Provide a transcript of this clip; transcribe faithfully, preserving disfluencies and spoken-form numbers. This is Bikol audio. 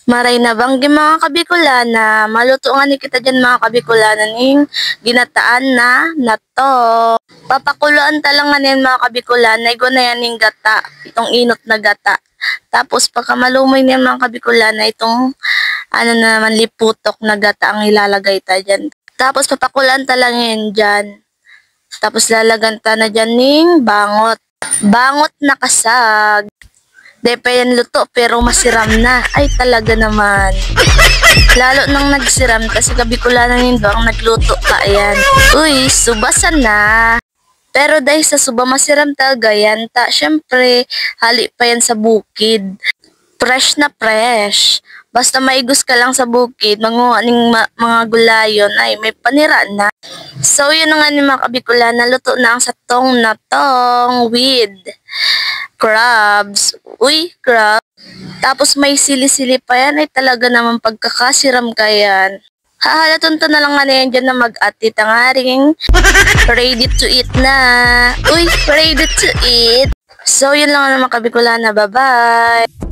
Maray na banggi, mga Kabikolana, maluto ngani kita dyan, mga Kabikolana, ning ginataan na natong. Papakuloan ta lang nganin, mga Kabikolana, igwa na yan ning gata, itong inot na gata. Tapos pagkamalumoy niyan, mga Kabikolana, itong ano na naman, liputok na gata ang ilalagay ta dyan. Tapos papakuloan ta lang yan dyan. Tapos lalagan ta na dyan ning bangot. Bangot na kasag. Di pa yan luto pero masiram na. Ay, talaga naman. Lalo nang nagsiram ta, si Kabikolana nindo ang nagluto ta yan. Uy, suba sana. Pero dahil sa suba, masiram talaga yan ta. Siyempre, hali pa yan sa bukid. Fresh na fresh. Basta maigos ka lang sa bukid, manguha ning ma- mga gulayon, ay, may panira na. So, yun na nga ni mga Kabikolana, luto na ang satong natong with crabs. Uy, crab. Tapos may sili-sili pa yan, ay talaga naman pagkakasiram ka yan. Hahalaton ta na lang nga na yan dyan na mag-ati tangaring ready to eat na. Uy, ready to eat. So, yun lang naman, Kabikolana. Bye-bye.